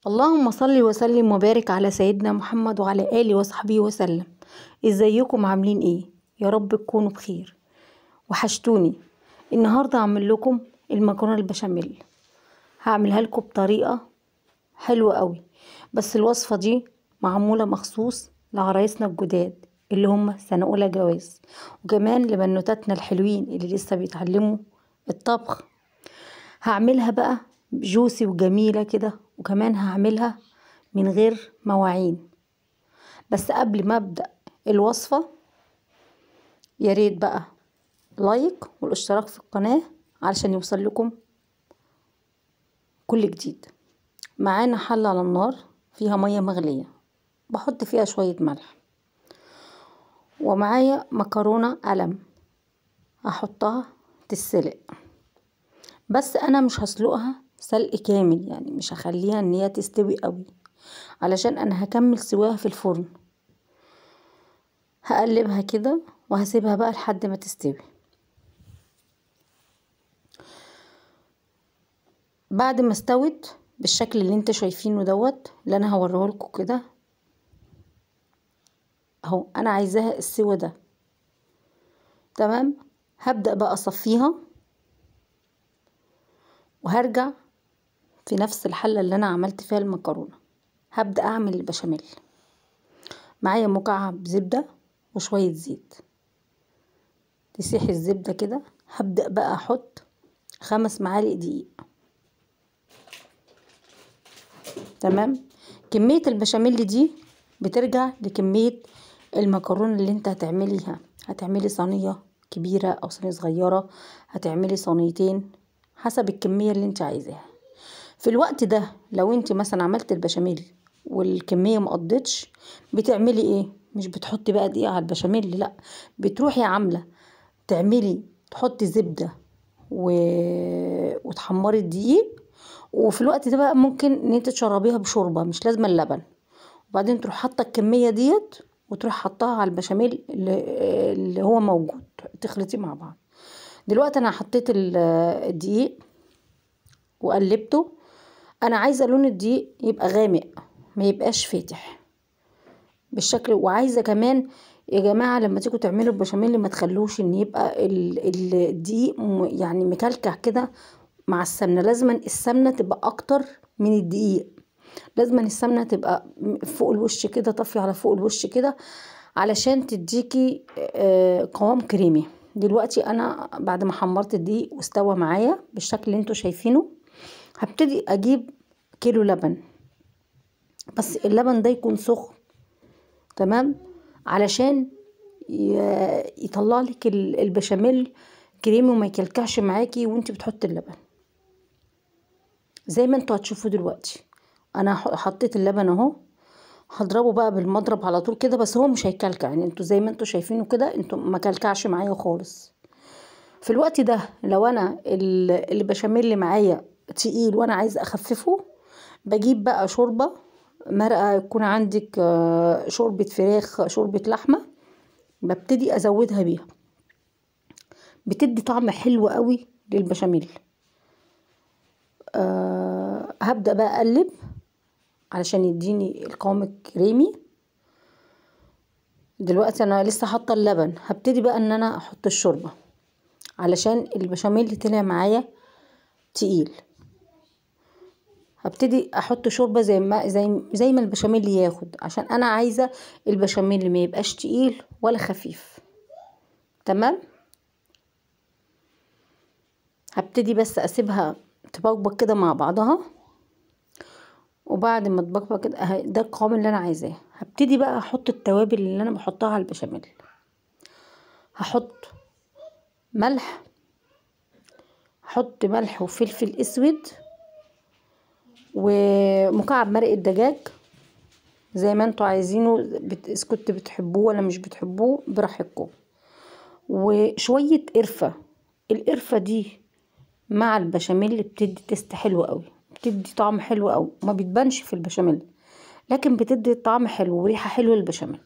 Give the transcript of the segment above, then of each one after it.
اللهم صل وسلم وبارك على سيدنا محمد وعلى آله وصحبه وسلم. ازيكم عاملين ايه؟ يا رب تكونوا بخير. وحشتوني. النهارده هعمل لكم المكرونه البشاميل، هعملها لكم بطريقة حلوة قوي، بس الوصفة دي معمولة مخصوص لعرايسنا الجداد اللي هم سنة اولى جواز، وكمان لبنوتاتنا الحلوين اللي لسه بيتعلموا الطبخ. هعملها بقى جوسي وجميلة كده، وكمان هعملها من غير مواعين. بس قبل ما ابدا الوصفة يا ريت بقى لايك والاشتراك في القناة علشان يوصل لكم كل جديد. معانا حله على النار فيها مية مغليه، بحط فيها شوية ملح، ومعايا مكرونه قلم هحطها تتسلق، بس انا مش هسلقها سلق كامل، يعني مش هخليها ان هي تستوي قوي علشان انا هكمل سواها في الفرن. هقلبها كده وهسيبها بقى لحد ما تستوي. بعد ما استوت بالشكل اللي انت شايفينه دوت اللي انا هوريه لكم كده اهو، انا عايزاها السوا ده تمام. هبدأ بقى اصفيها وهرجع في نفس الحلة اللي انا عملت فيها المكرونة. هبدأ اعمل البشاميل. معايا مكعب زبدة وشوية زيت، تسيح الزبدة كده. هبدأ بقى احط 5 معالق دقيق. تمام. كمية البشاميل دي بترجع لكمية المكرونة اللي انت هتعمليها. هتعملي صينية كبيرة او صينية صغيرة، هتعملي صينيتين حسب الكمية اللي انت عايزاها. في الوقت ده لو انت مثلا عملت البشاميل والكمية مقضتش، بتعملي ايه؟ مش بتحطي بقى دقيق على البشاميل، لا، بتروحي عاملة تعملي تحطي زبدة وتحمري الدقيق، وفي الوقت ده بقى ممكن ان انت تشربيها بشوربة، مش لازم اللبن، وبعدين تروح حاطة الكمية ديت وتروح حطها على البشاميل اللي هو موجود، تخلطيه مع بعض. دلوقتي انا حطيت الدقيق وقلبته. انا عايزه لون الدقيق يبقى غامق، ما يبقاش فاتح بالشكل. وعايزه كمان يا جماعة لما تيجوا تعملوا البشاميل ما تخلوش ان يبقى الدقيق يعني مكلكع كده مع السمنة. لازم السمنة تبقى اكتر من الدقيق، لازم السمنة تبقى فوق الوش كده، طافية على فوق الوش كده، علشان تديكي قوام كريمي. دلوقتي انا بعد ما حمرت الدقيق واستوى معايا بالشكل اللي انتوا شايفينه، هبتدي اجيب كيلو لبن، بس اللبن ده يكون سخن تمام، علشان يطلع لك البشاميل كريمي وما يكلكعش معاكي وانت بتحطي اللبن. زي ما انتوا هتشوفوا دلوقتي انا حطيت اللبن اهو، هضربه بقى بالمضرب على طول كده، بس هو مش هيكلكع، يعني انتوا زي ما انتوا شايفينه كده، انتوا ما كلكعش معايا خالص. في الوقت ده لو انا البشاميل اللي معايا تقيل وانا عايزه اخففه، بجيب بقى شوربة مرقه، يكون عندك شوربة فراخ، شوربة لحمه، ببتدي ازودها بيها، بتدي طعم حلو قوي للبشاميل. هبدأ بقى اقلب علشان يديني القوام الكريمي. دلوقتي انا لسه حاطه اللبن، هبتدي بقى ان انا احط الشوربة علشان البشاميل اللي طلع معايا تقيل. هبتدي احط شوربة زي ما زي زي ما البشاميل ياخد، عشان انا عايزه البشاميل ما يبقاش تقيل ولا خفيف. تمام. هبتدي بس اسيبها تبقبق كده مع بعضها، وبعد ما تبقبق كده ده القوام اللي انا عايزاه. هبتدي بقى احط التوابل اللي انا بحطها على البشاميل. هحط ملح، هحط ملح وفلفل اسود ومكعب مرق الدجاج زي ما انتوا عايزينه، اذا كنت بتحبوه ولا مش بتحبوه براحتكم، وشوية قرفه. القرفه دي مع البشاميل بتدي taste حلو قوي، بتدي طعم حلو قوي، ما بتبانش في البشاميل لكن بتدي طعم حلو وريحه حلوة للبشاميل.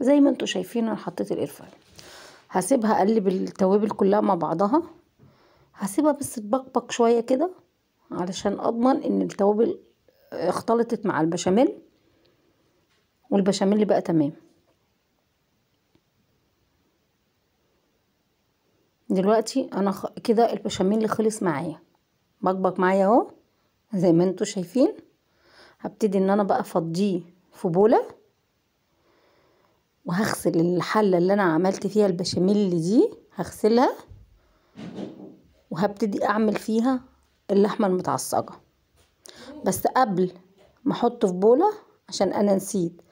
زي ما انتوا شايفين انا حطيت القرفه. هسيبها اقلب التوابل كلها مع بعضها، هسيبها بس تبقبق شوية كده علشان اضمن ان التوابل اختلطت مع البشاميل، والبشاميل بقى تمام. دلوقتي انا كده البشاميل خلص معايا، بكبك معايا اهو زي ما انتوا شايفين. هبتدي ان انا بقى افضيه في بوله، وهغسل الحلة اللي انا عملت فيها البشاميل دي، هغسلها وهبتدي اعمل فيها اللحمة المتعصجه. بس قبل ما احطه في بوله، عشان انا نسيت،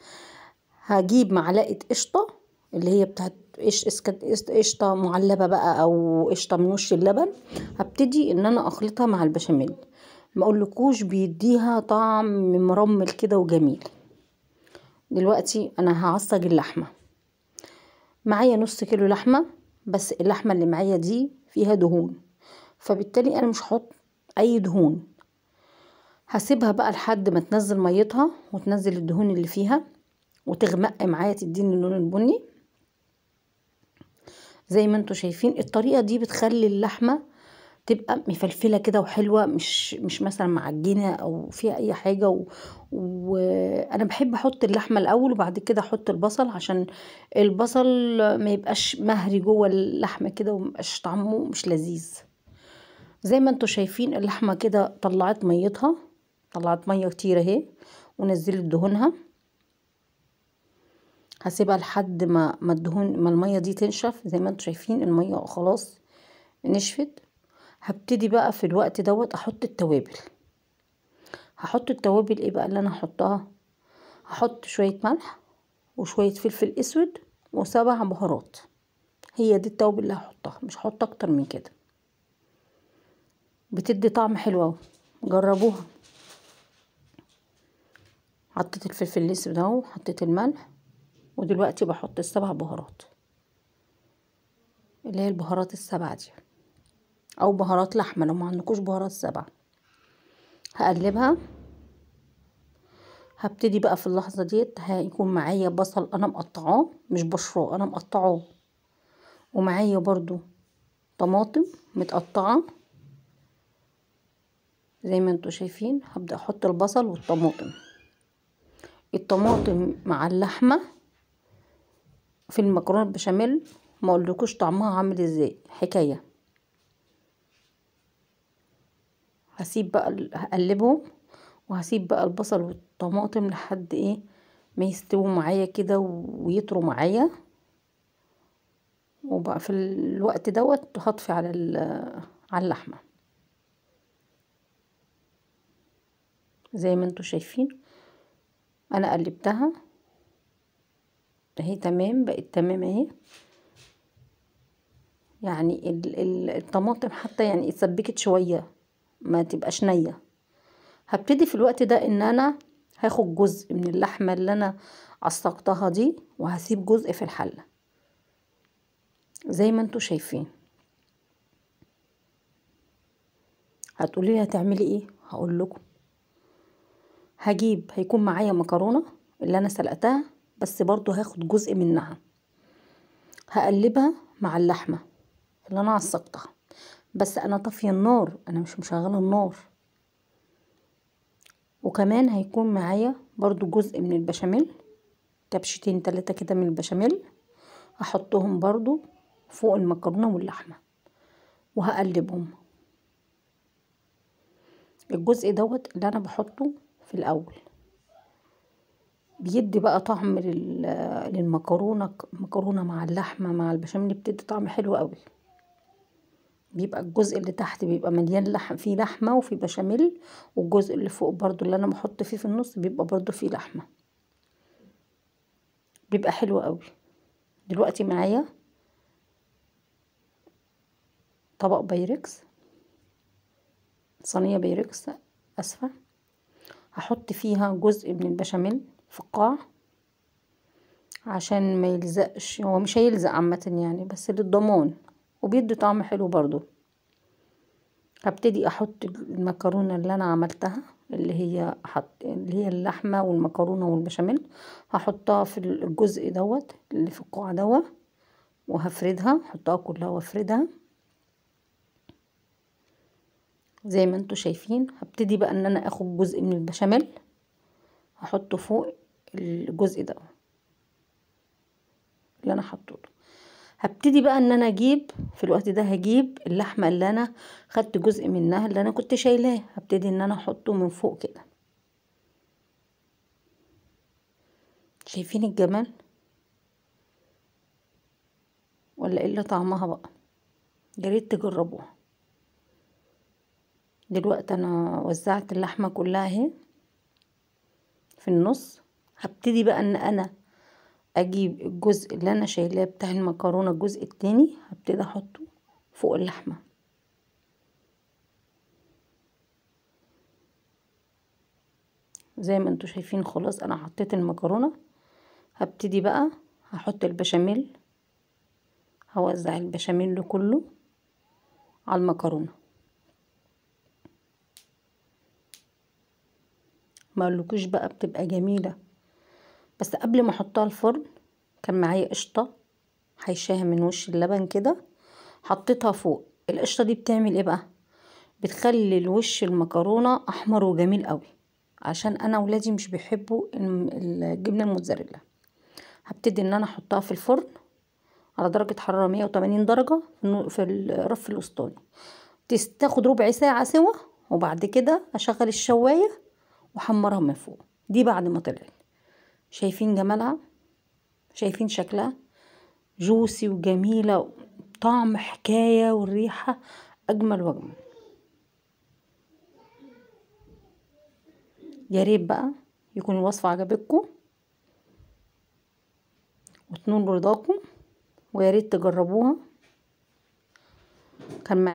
هجيب معلقه قشطه اللي هي بتاعت قشطه معلبه بقى، او قشطه من وش اللبن. هبتدي ان انا اخلطها مع البشاميل، ما اقولكوش بيديها طعم مرمل كده وجميل. دلوقتي انا هعصج اللحمة. معايا نص كيلو لحمه، بس اللحمة اللي معايا دي فيها دهون، فبالتالي انا مش هحط اي دهون. هسيبها بقى لحد ما تنزل ميتها وتنزل الدهون اللي فيها وتغمق معايا، تديني اللون البني زي ما انتوا شايفين. الطريقة دي بتخلي اللحمة تبقى مفلفله كده وحلوه، مش مثلا معجنه او فيها اي حاجة. وانا بحب احط اللحمة الاول وبعد كده احط البصل، عشان البصل ما يبقاش مهري جوه اللحمة كده وميبقاش طعمه مش لذيذ. زي ما انتوا شايفين اللحمة كده طلعت ميتها، طلعت مية كتير اهي، ونزلت دهونها. هسيبها لحد ما الدهون، ما المية دي تنشف. زي ما انتوا شايفين المية خلاص نشفت. هبتدي بقى في الوقت دوت احط التوابل. هحط التوابل ايه بقى اللي انا هحطها؟ هحط شوية ملح وشوية فلفل اسود و7 بهارات. هي دي التوابل اللي هحطها، مش هحط اكتر من كده. بتدي طعم حلو اهو، جربوها. حطيت الفلفل الاسود اهو، حطيت الملح، ودلوقتي بحط ال7 بهارات اللي هي البهارات ال7 دي، او بهارات لحمه لو ما عندكوش بهارات 7. هقلبها. هبتدي بقى في اللحظة ديت هيكون معايا بصل انا مقطعاه، مش بشراه، انا مقطعاه، ومعايا برضو طماطم متقطعه زي ما انتوا شايفين. هبدا احط البصل والطماطم، الطماطم مع اللحمة في المكرونه البشاميل، ما اقولكوش طعمها عامل ازاي، حكاية. هسيب بقى، هقلبهم، وهسيب بقى البصل والطماطم لحد ايه ما يستووا معايا كده ويطروا معايا. وبقى في الوقت دوت هطفي على اللحمة زي ما انتوا شايفين. انا قلبتها اهي، تمام، بقت تمام اهي. يعني الطماطم حتى يعني اتسبكت شوية، ما تبقاش نيه. هبتدي في الوقت ده ان انا هاخد جزء من اللحمة اللي انا عصقتها دي، وهسيب جزء في الحلة زي ما انتوا شايفين. هتقولي لي هتعملي ايه؟ هقول لكم. هجيب، هيكون معايا مكرونه اللي انا سلقتها، بس برضو هاخد جزء منها، هقلبها مع اللحمة اللي انا عصقتها. بس انا طافية النار، انا مش مشغله النار. وكمان هيكون معايا برضو جزء من البشاميل، كبشتين 3 كده من البشاميل، هحطهم برضو فوق المكرونه واللحمة وهقلبهم. الجزء دوت اللي انا بحطه في الاول بيدي بقى طعم للمكرونه، المكرونه مع اللحمة مع البشاميل بتدي طعم حلو قوي. بيبقى الجزء اللي تحت بيبقى مليان لحم، فيه لحمه وفيه بشاميل، والجزء اللي فوق برضو اللي انا بحط فيه في النص بيبقى برضو فيه لحمه، بيبقى حلو قوي. دلوقتي معايا طبق بايركس، صينية بايركس اسفه، هحط فيها جزء من البشاميل في القاع عشان ما يلزقش، هو مش هيلزق عامة يعني، بس للضمان، وبيدي طعم حلو برضو. هبتدي احط المكرونه اللي انا عملتها اللي هي اللحمة والمكرونه والبشاميل، هحطها في الجزء دوت اللي في القاع دوت، وهفردها، احطها كلها وافردها زي ما انتوا شايفين. هبتدي بقى ان انا اخد جزء من البشاميل هحطه فوق الجزء ده اللي انا حطيته. هبتدي بقى ان انا اجيب في الوقت ده، هجيب اللحمة اللي انا خدت جزء منها اللي انا كنت شايلاه، هبتدي ان انا احطه من فوق كده. شايفين الجمال ولا ايه اللي طعمها بقى؟ يا ريت تجربوها. دلوقتي انا وزعت اللحمة كلها اهي في النص. هبتدي بقى ان انا اجيب الجزء اللي انا شايلاه بتاع المكرونه، الجزء التاني هبتدي احطه فوق اللحمة. زي ما انتوا شايفين خلاص انا حطيت المكرونه. هبتدي بقى هحط البشاميل، هوزع البشاميل كله على المكرونه. ما اقولكوش بقى بتبقى جميلة. بس قبل ما احطها الفرن كان معايا قشطه حيشاها من وش اللبن كده، حطيتها فوق. القشطه دي بتعمل ايه بقى؟ بتخلي الوش المكرونه احمر وجميل قوي، عشان انا ولادي مش بيحبوا الجبنة الموتزاريلا. هبتدي ان انا احطها في الفرن على درجه حرارة 180 درجه في الرف الاسطواني، تاخد ربع ساعة سوا، وبعد كده اشغل الشوايه واحمرها من فوق. دي بعد ما طلعت، شايفين جمالها؟ شايفين شكلها؟ جوسي وجميلة، طعم حكاية، والريحه اجمل واجمل. يا ريت بقى يكون الوصفة عجبتكم وتنول رضاكم، ويا ريت تجربوها. كان